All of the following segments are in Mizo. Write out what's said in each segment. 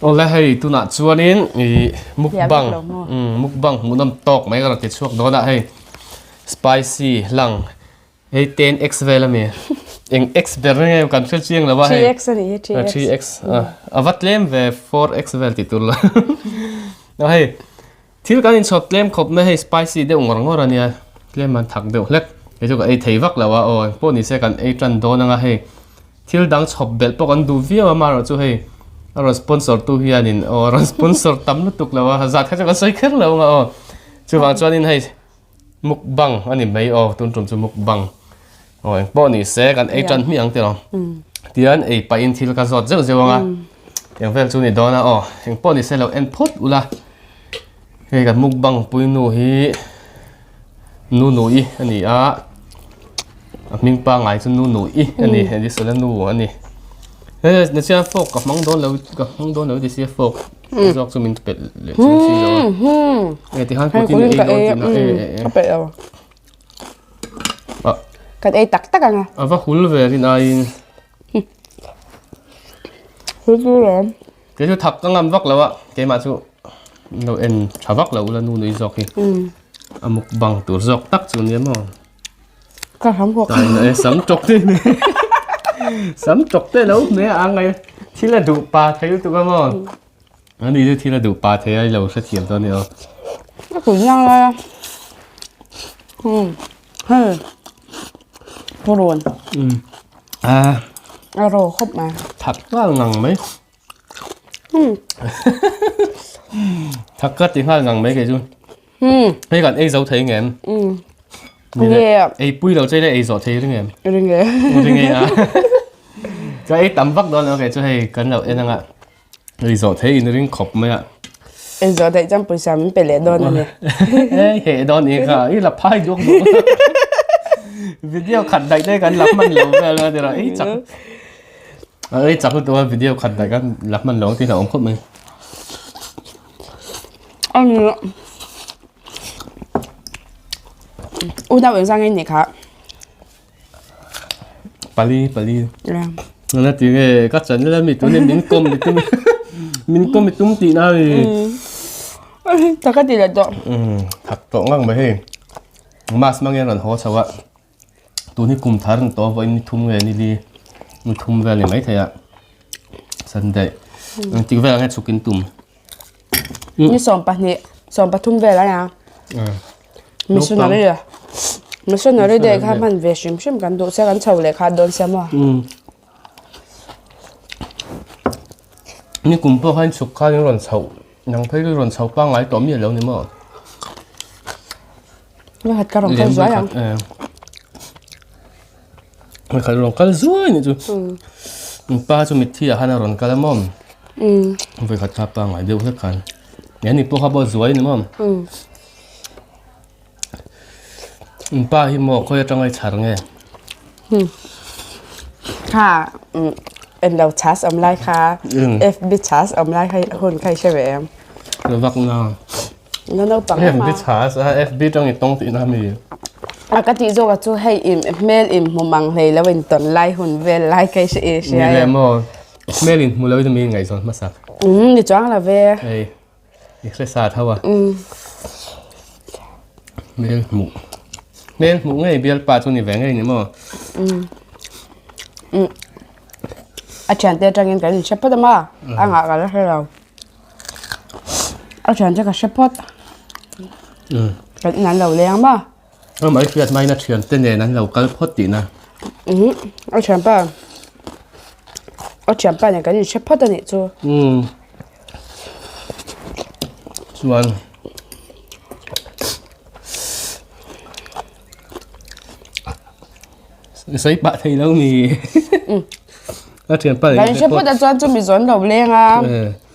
Awle hei tunah chuanin ih mukbang umm mukbang hmuhnawm tawk mai ka rawn ti chhuak dawn a hei spicy hlang hei ten x vel ami eng x ber nge kan hre chiang lo a hei 3x ani hi 3x 3x a va tlem ve 4x vel tih tur lo a hei thil kan inchhawp tlem khawp mai hei spicy deuh ngawr ngawr ania tlem an thak deuh hlek hei chu ka ei thei vak lo a aw engpawh ni se kan ei tan dawn anga hei Thil dang chhawp belh pawh kan duh viau a, amaherawh chu hei a rawn sponsor tu hianin aw a rawn sponsor tam lutuk lo a, zat kha chu kan sawi kher lo ang a aw. Chuvang chuanin hei mukbang a ni mai aw, tun tum chu mukbang aw engpawh ni se kan ei tan hmiah ang tiraw. Tihian ei pahin thil ka zawt zeuh zeuh ang a, eng vel chu ni dawn a aw, engpawh ni se lo en phawt ula. Hei kan mukbang puinu hi Nunui a ni a, a hming pangngai chu Nunui a ni Edison-a nu a ni. He ni chian fork ka hmang dawn lo ka hmang dawn lo ti sia fork zawk chu min pe leh chung si lo a. Nge tikhan kutin ei dawn tihna e e e. Ka pe lo. Kan ei tak tak ang a. A va hul ve rin aiin. Hul chu lawm. Kei chu thak ka ngam vak lo a, keimah chu lo en tha vak lo ula nu nui zawk hi. A mukbang tur zawk tak chu nia maw. Ka sam bawk. Tai na e sam chawk te ni. Sam chawk te lo hme a ngai thil a duh pa thei lutuk a maw. Ani chu thil a duh pa thei a i lo hrethiam dawn a ni aw. Ka kun ngang lai a. Hei. Purun. A. A ro khawp mai. Thak nghal ngang mai. Thak ka ti nghal ngang mai kei chu. Hei kan ei zo thei ngem. Ei pui lo che le ei zawh thei ring em. Ring e. Ring e a. Ka ei tam vak dawn lo kei chu hei kan lo en anga. Ei zawh thei in ring khawp mai a. Ei zawh theih chuan pawisa min pe leh dawn a ni. Ei heh dawn i kha i la phai duak duak. Video khat daih te kan la hman lo vel a tiraw ei chak. A ei chak lutuk a video khat daih kan la hman lo ang tih hlauhawm khawp mai. Ani Unau engzang nge nih kha? Pali pali. Nana ti nge ka channel a mi tunin min kawm ni tum min kawm ni tum tih na ni. Ta ka ti leh tawh. Thak tawh ngang mai hei. Mask hmangin a rawn haw chho a. Tun hi kum thar ni tawh vawiin ni thum nge ni li ni thum vel ni maithei a Sunday engtik velah nge chhuk in tum. Ni 12 13 vel a nia. Missionary missionary day kha hman ve hrim hrim kan duh sia kan chho leh kha dawn sia maw. Ni kum pawh khan chhuk khan in rawn chhoh nang phei chu rawn chho pangngai tawh miah lo ni maw. Nga khat ka rawn kal zuai ang. Nga khat rawn kal zuai ni chu. Pa chu mitthi ah khan a rawn kal a maw. Vawi khat kha pa ngai deuh hlek khan. Nge ni pawh kha pawh zuai ni maw. Pa hi maw khawi atanga i chhar nge. Kha en lo chas awm lai kha FB chas awm lai kha hun kha i hre ve em. Vak na. Na naupang em a. FB chas a FB tang i tawng tih na mi. A ka tih zawk a chu hei im hmel im hmu mang hlei lo in tawn lai hun vel lai ka i hre i hria Ni le maw hmel in hmu lo in mi ngaihzawn hmasak. Um ni chuang lo ve. Hei i hre sa tho a. Um. Hmel hmuh hmel hmuh ngei bialpa chu ni ve ngei ni maw. Um. Um. A thiante atangin kan inhre phawt a ma a ngah ka la hre lo. A thian che ka hre phawt. Kan in an lo leng ma. A mai hriat hmain a thian te nen an lo kal phawt tihna. A thian pa. A thian pa nen kan in hre phawt a nih chu. Chuan. Sawi pah thei lo ni. A thianpa Kan hre phawt a chuan chu mi zawn lo leng a.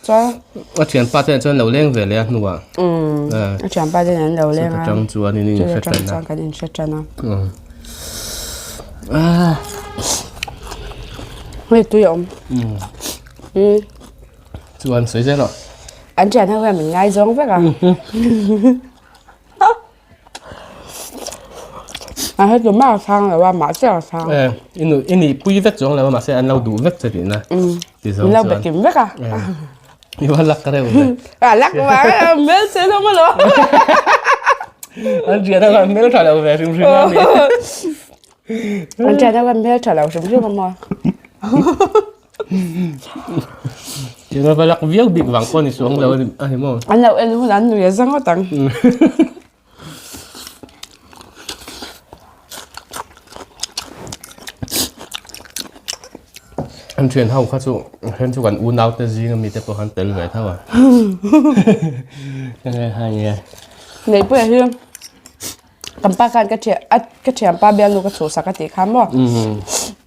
Chuan a thianpa te chuan lo leng ve leh a hnuah. A thianpa te an lo leng a. Chutah chuan in inhre tan a. Chuan kan inhre tan a. Hei tui a awm. Chuan sawi zel rawh. An thian ho hian min ngaizawng vek a. A he tu mah a sang lo a mahse a sang. Eh i nu i nih pui vek chuang lo a mahse an lo duh vek che tihna. Ti zawng chuan. Min lo be kim vek a. I va lak reuh ve. A lak vang a hmel che hlawm alawm. An thian ho khan hmel tha lo ve hrim hrim a ni. An thian ho khan hmel tha lo hrim hrim a maw. Thian ho va lak viau bik vang pawh ni suang lo a ni maw. An lo en hun an nui a za ngawt ang. An thian ho kha chu then chu kan unau te zing ami te pawh khan tel ve tho a. Neihpuia hi kan pa khan ka thian a ka thianpa bialnu ka chhuhsak a tih kha maw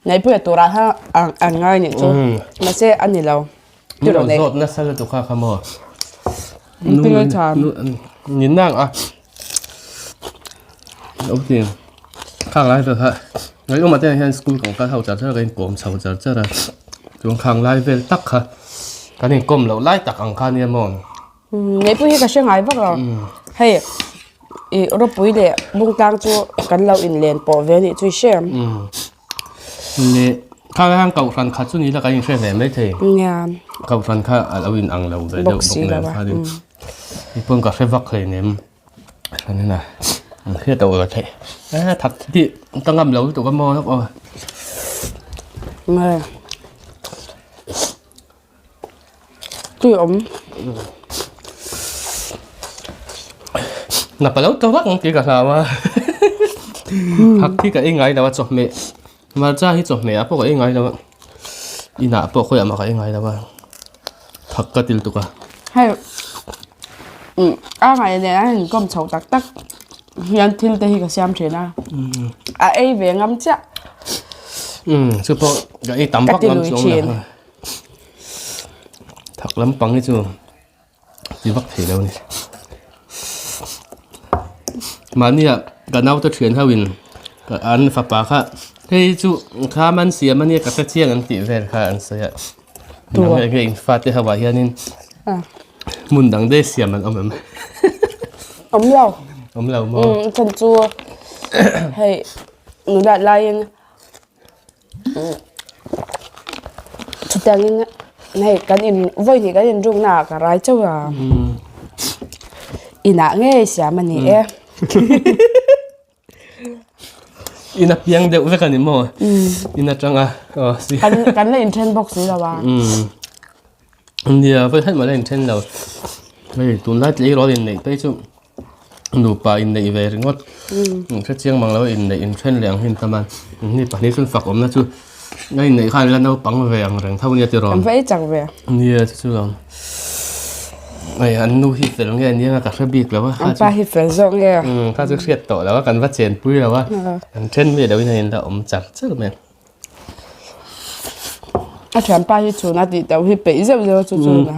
Neihpuia turah khan an ngai nih chu mahse a ni lo. Min lo zawt nasa lutuk kha kha maw. Ni nang a. Lo ti. Khang lai vel kha. Ngai awm ah te hian school kan kal ho char char a kan inkawm chho char char a. Chuan khang lai vel tak kha kan inkawm loh lai tak ang kha nia maw. Ngei pawh hi ka hre ngai vak lo. Hei i ropui leh bungtlang chu kan lo inlen pawh ve anih chu i hre ang. Leh kha khan kohhran khat chu ni la kan inhre ve mai thei. Nia. Kohhran kha a lo in ang lo ve deuh bawk nen khanin. Ni pawn ka hre vak hleinem. Hran a an hriat loh la theih. A thak tih ka ngam lo lutuk a maw lawk aw. Nge. Tui awm. Na palo to vak ang tih ka hlau a. Thak hi ka ei ngai lo a chawhmeh. Hmarcha hi chawhmeh ah pawh ka ei ngai lo a. Inah pawh khawiah mah ka ei ngai lo a. Thak ka til tuk a. Hei a ngaih nen a inkawm chho tak tak hian thil te hi ka siam thin a. A ei ve ngam chiah. Chu pawh ka ei tam vak ngam chuang lo. Thak lampang hi chu ti vak thei lo a ni. Mahnia ka naute thian ho in an fapa kha hei chu kha man siam ania ka hre chiang an tih vel kha an sawi a. Nang enge in fate ho ah hianin hmun dang daih siam an awm em? Awm lo. Awm lo maw? Chan chu hei nulat laiin Chutiangin hei kan in vawi hnih kan inrukna ah ka rai chauh a inah ngei siam a ni e. In a piang deuh vek a ni maw? In atanga aw si. Kan kan la inthen bawk si lo a. Nia vawi khat mah la inthen lo. Hei tunlai tleirawl inneih phei chu Nupa inneih ve ringawt hre chiang mang lo inneih inthen leh ang hi an tam a ni pahnih chuan fak awmna chu a inneih khan la naupang ve ang reng tho nia tiraw An va ei chak ve. Nia chu chu lo hei an nu hi fel nge nia ka hre bik lo a An pa hi fel zawk nge Umm kha chu hriat tawh lo a kan va chenpui lo a an then miah lo in a inla awm char char mai. A thianpa hi chhun a tih tauh hi peih zeuh zeuh a chu chu na.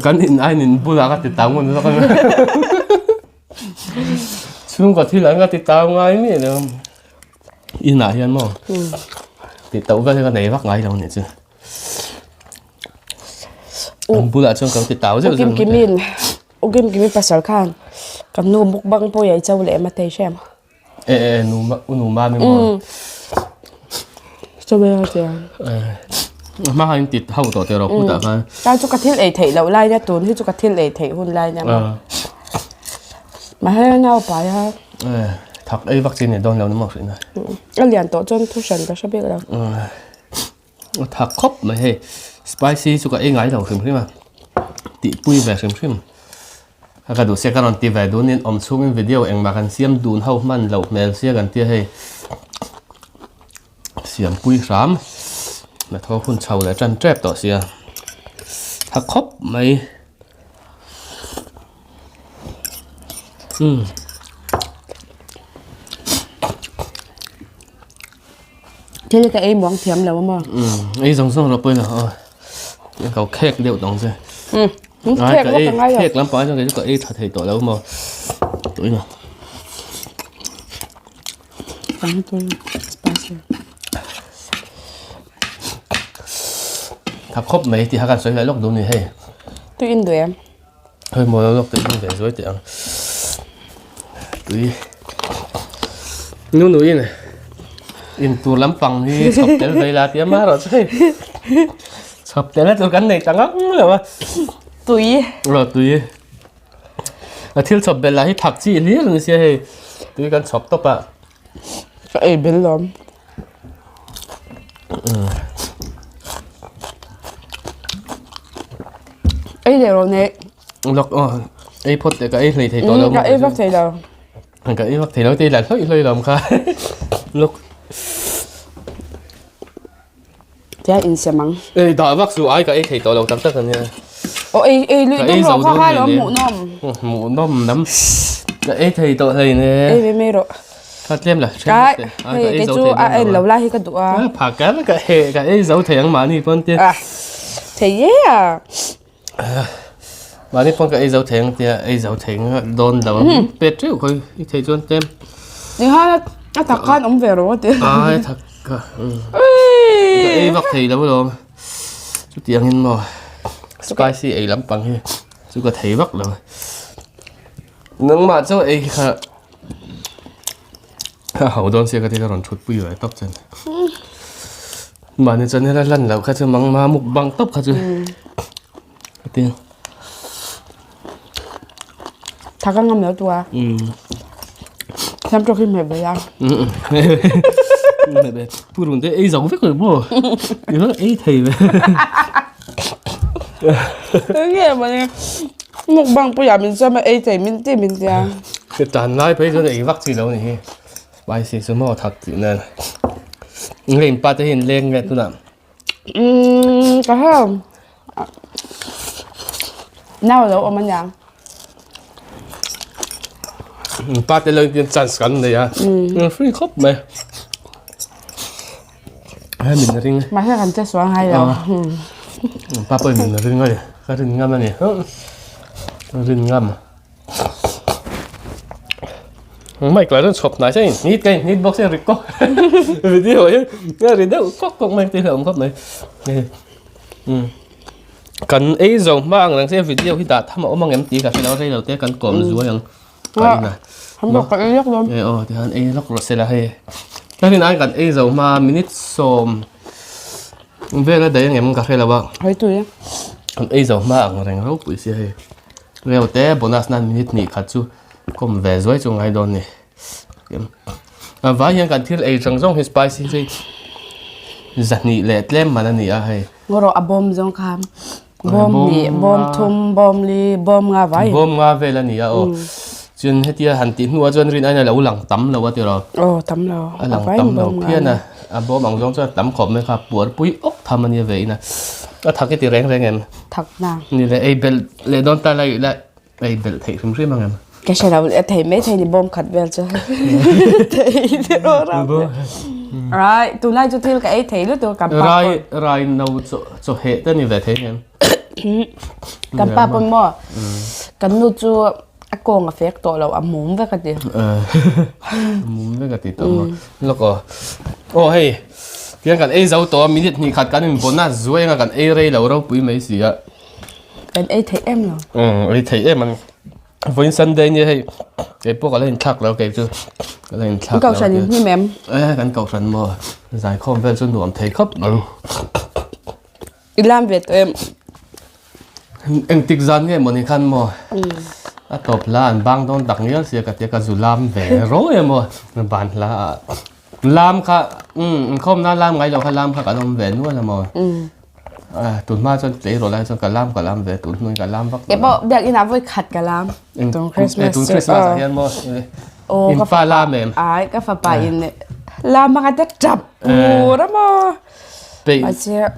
Kan in ain in bulah ka ti tau ngun zawk a ni. Chhungkaw thil an ka ti tau ngai mi lo. Inah hian maw tih tauh vel hi ka nei vak ngai lo nih chu. An bulah chuan ka lo ti tau zeuh zeuh. U Kimkimin U Kimkimi pasal khan kan nu mukbang pawh i cho leh em a thei hrem. E e nu ma u nu mami maw. Chaw ei a tia. Hma khan in ti ho tawh teh rawh khutah khan. Ta chu ka thil ei theih loh lai nia tun hi chu ka thil ei theih hun lai nia maw. Mahse nau pai a. Thak ei vak chi ni dawn lo ni maw hrih na. A lian tawh chuan thu hran ka hre bik lo. A thak khawp mai hei spicy chu ka ei ngai lo hrim hrim a tih pui ve hrim hrim a ka duh sia ka rawn ti ve dun in awm chhung in video engmah kan siam dun ho hman loh hmel sia kan tia hei siam pui hram hnathawh hun chho leh tan tep tawh sia thak khawp mai. Umm. Thil ka ei muang thiam lo a maw? Umm, ei zawng zawng rawh pawhin a ko khek deuh tawng che. Umm, khek vak ka ngai lo. Khek lampang chuan kei chu ka ei tha thei tawh lo maw? Tawh ina. Spicy. Tha khawp mai tih kha kan sawi leh lawk duh ni hei. Tui in duh em? Hei maw lo lawk tui in ve zuai teh ang. Tui. Nu nu in. In tur lampang hi chhawp tel ve ila tia marawh chu hei chhawp telna tur kan nei ta ngang lo a. Tui. Aw tui. A thil chhawp belh lah hi thak chi hlir a ni sia hei tui kan chhawp tawp a. Ka ei bel lawm. Ei leh rawh nei. Lawk aw ei phawt teh ka ei hlei thei tawh lo. Ka ei vak thei lo. Ka ei vak thei lo te i la hlawih hlawih lawm kha. Lawk. Tia insem ang. Ei dah vak chu ai ka ei thei tawh lo tak tak ania. Aw ei ei lui tum rawh kha kha lo hmuhnawm. Hmuhnawm lam. Ka ei thei tawh hlei ne. Ei ve mai rawh. Kha tlem la then te. Ai ka ei zo thei. Chu a en lo lai hi ka duh a. Pha ka ka he ka ei zo thei ang mahni pawn te. Thei e a. Mahni pawn ka ei zo thei ang tia ei zo thei dawn lo pe teuh khawi i thei chuan tlem. Tikhan a tak khan awm ve rawh a ti. Ai thak ka ka ei vak thei lo alawm. Chutiangin maw spicy ei lampang hi chu ka thei vak lo. Nangmah chaw ei kha a ho dawn sia ka ti ka rawn thut pui ve tawp chen. Mahni chuan hela hlan loh kha chu mangma mukbang tawp kha chu a ti. Thak a ngam lo tua. Thiam tawk hi hmeh ve a. Hmeh ve. Purun te ei zo vek lo maw. Ti kha ei thei ve. Nge mawni mukbang puia min chuan ei thei min ti min tia. Tan lai phei chuan ei vak chi lo ni hi. Spicy chu maw thak tih nen. Nge in pa te hi in leng nge tunah? Umm ka hau. Nau lo awm aniang. In pa te lo in chance kan nei a. Free khawp mai. Hei min ring. Mahse kan che sual ngai lo. In pa pawhin min ring a ni. Ka rin ngam a ni. Ka rin ngam. Mic lah chuan chhawp hnai se in ka in hnit bawk se ri kawk video hi a ri deuh kawk kawk mai tih hlauhawm khawp mai kan ei zo hma ang reng se video hi dah tham a awm ang em tih ka hre lo rei lo te kan kawm zuai ang ka in a e aw tihian ei lawk rawh se la hei ka rin ai kan ei zo hma minute sawm vel a daih ang em ka hre lo a kan ei zo hma ang reng ropui sia hei. Reu te bonus nan minute hnih khat chu kawm ve zuai chu ngai dawn ni. A vai hian kan thil ei zawng zawng hi spicy hi zahnih leh tlem man a ni a hei. Ngaw a bawm zawng kha bawm hnih, bawm thum, bawm li, bawm nga vai. Bawm nga vel a ni a aw. Chuan hetia han tih hnuah chuan rin aina lo lang tam lo a tiraw. Aw tam lo. A lang tam lo phian a. A bawm ang zawng chuan a tam khawp mai kha puar pui awk tham a nia ve in a. A thak i ti reng reng em? Thak na. Ni le ei belh leh dawn ta lai ila ei belh theih hrim hrim ang em? Ka hre lo a thei mai thei ni bawm khat vel chu. Thei rawh ram. Rai tunlai chu thil ka ei thei lutuk kan pa. Rai rai no chaw chaw heh te ni ve thei em? Kan pa pawn maw kan nu chu a kawng a fek tawh lo a mum vek a ti. A mum vek a ti tawh maw. Lawk aw. Aw hei tiang kan ei zo tawh a minute hnih khat kan invawn a zuai anga kan ei rei lo ropui mai si a. Kan ei theih em lo. Umm ei theih em a ni. Vawiin Sunday nia hei kei pawh ka la inthlak lo kei chu ka la inthlak lo. Kohhran in hnim em? E kan kohhran maw zaikhawm vel chu nuam thei khawp mai. I lam ve tawh em? Engtik zan nge mawni khan maw? A tawp hla an bang dawn tak ngial sia ka tia ka zu lam ve ro em aw ban hla ah lam kha umm inkhawm na lam ngai lo kha lam kha kan awm ve nual a maw? Tun hma chuan tleirawl lai chuan ka lam ka lam ve tun hnuin ka lam vak Kei pawh biakinn ah vawi khat ka lam. Tun Christmas tun Christmas ah hian maw? In fa lam em? Ai ka fapa in lam a ka ta tap pur a maw? Peih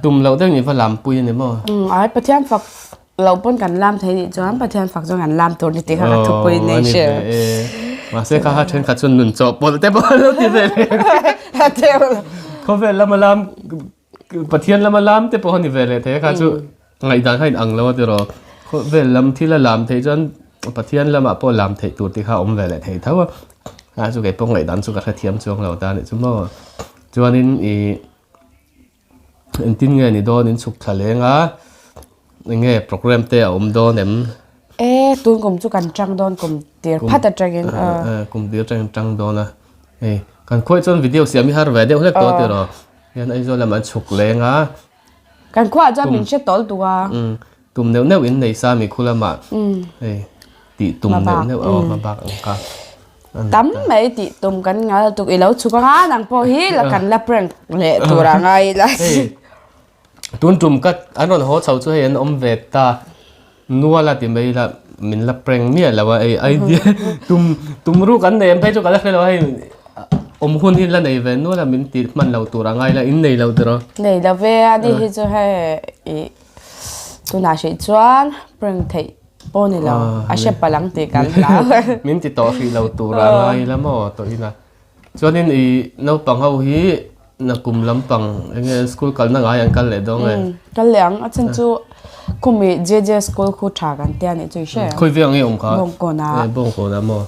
tum loh deuh ni va lam pui a ni maw? Umm ai Pathian fak loh pawn kan lam thei nih chuan Pathian fak chuan kan lam tur ni tih kha ka thupui nei hre. Mahse kha kha thenkhat chuan nun chawh pawlh te pawh an lo ti ve leh. Khawvel lama lam Pathian lama lam te pawh a ni ve leh thei a kha chu ngaihdan kha inang lo a tiraw. Khawvel lam thil a lam theih chuan Pathian lamah pawh lam theih tur tih kha a awm ve leh thei tho a. A chu keipawh ngaihdan chu ka hrethiam chuang lo ta a nih chu maw. Chuanin ih engtin nge ni dawn in chhuk thla leng a enge program te a awm dawn em? E tun kum chu kan tang dawn kum tir phat atangin kum tir atangin tang dawn a hei. Kan khuaih chuan video siam hi har ve deuh hlek tawh tiraw. Hian Aizawl lamah an chhuk leng a. Kan khuaah chuan min hre tawl tuk a. Tum neuh neuh in nei sa mi khu lamah hei tih tum neuh neuh a awm a bak ang kha. Tam mai tih tum kan ngal tuk i lo chhuk anga nang pawh hi la kan la prank leh tur a ngai ila. Hei tun tum ka an rawn haw chho chu hei an awm ve ta nual a ti mai ila min la prank miah lo a hei idea tum tum ruk an nei em phei chu ka la hre lo a hei awm hun hi la nei ve nual a min ti hman lo tur a ngai ila in nei lo tiraw. Nei lo ve a ni hi chu hei ih Tunah hrih chuan prank theih pawh ni lo, a hre palh ang tih kan hlau. Min ti tawh hrih lo tur a ngai la maw tawh ina. Chuanin i naupang ho hi nakum lampang eng nge school kalna ngai an kal leh dawn nge? Kal leh ang, a chhan chu khumi JJ school khu tha kan tia nih chu i hre ang. Khawi veng nge awm kha? Bawngkawnah. Bawngkawnah maw?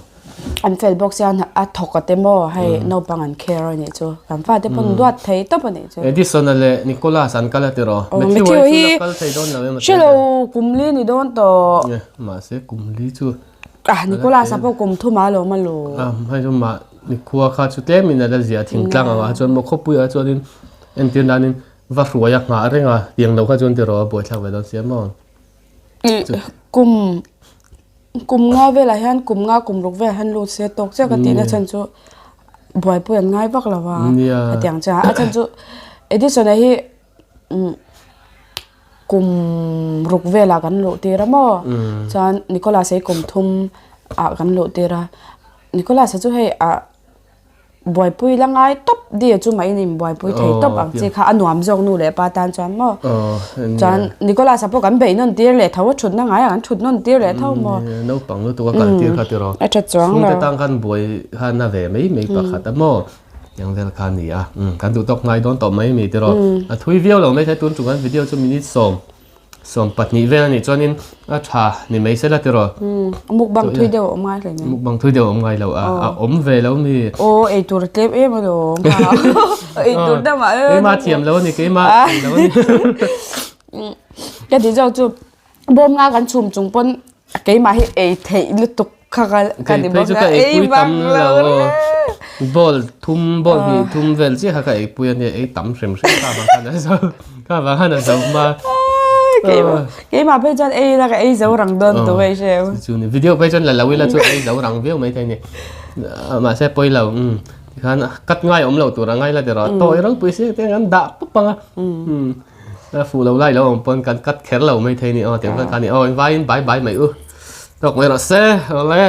An fel bawk sia a thawk a te maw hei naupang an care a nih chu kan fate pawn duat thei tawp a nih chu. Edison a leh Nicholas an kal a tiraw? Matthew hi chu la kal thei dawn lo em a hrelo kum li ni dawn tawh. Mahse kum li chu ah Nicholas a pawh kum thum a lawm a lu. Ah hei chu mah nikhua kha chu tlem in a la zia thingtlang ang ah chuan maw khawpui ah chuan in entir nan in va hruai a nghah reng a tiang lo kha chuan tiraw a buaithlak ve dawn sia maw. Kum Kum nga velah hian kum nga kum ruk velah hian lut se tawk chiah ka tihna chhan chu buaipui an ngai vak lo a hetiang chiah a chhan chu Edison a hi kum ruk velah kan luh tir a maw chuan Nicholas a hi kum thum ah kan luh tir a Nicholas a chu hei ah. Buaipui la ngai tawp dia chu mah in in buaipui thei tawp ang chi kha a nuam zawk nu leh pa tan chuan maw chuan Nicholas a pawh kan beih nawn tir leh tho a thutna ngai ah kan thut nawn tir leh tho maw naupang lutuk a kal tir kha tiraw a tha chuang lo chhungte tang khan buai kha na ve mai mai pakhat a maw tiang vel kha a ni a kan duh tawk ngai dawn tawh mai mai tiraw a thui viau lo mai thei tun chung kan video chu minute sawm 20 vel a nih chuanin a tha ni mai se la tiraw. Mukbang thui deuh a awm ngai hle nen. Mukbang thui deuh a awm ngai lo a, a awm ve lo mi. Aw ei tur a tlem em alawm. Ei tur deuh mah e. Keimah thiam lo a ni, keimah thiam lo a ni. Ka ti zawk chu bawm nga kan chhum chung pawn keimah hi ei theih lutuk kha ka ni bawk a, ei vang lo re. Ball thum, ball hnih thum vel chiah kha ka eipui a nia, ei tam hrim hrim kha vang khan a zo. Kha vang khan a zo hma. Keimah phei chuan ei ila ka ei zo rang dawn tu hei hre. Chu ni video phei chuan la lo ila chu ei zo rang viau mai thei ni. Mahse pawi lo tikhan cut ngai awm lo tur a ngai la ti rawh. Tawi ropui si te an dah pup ang a. A fuh lo lai lo awm pawn kan cut kher lo mai thei ni aw tiang khan kha ni aw invaiin bye bye mai u. Tawk mai rawh se awle.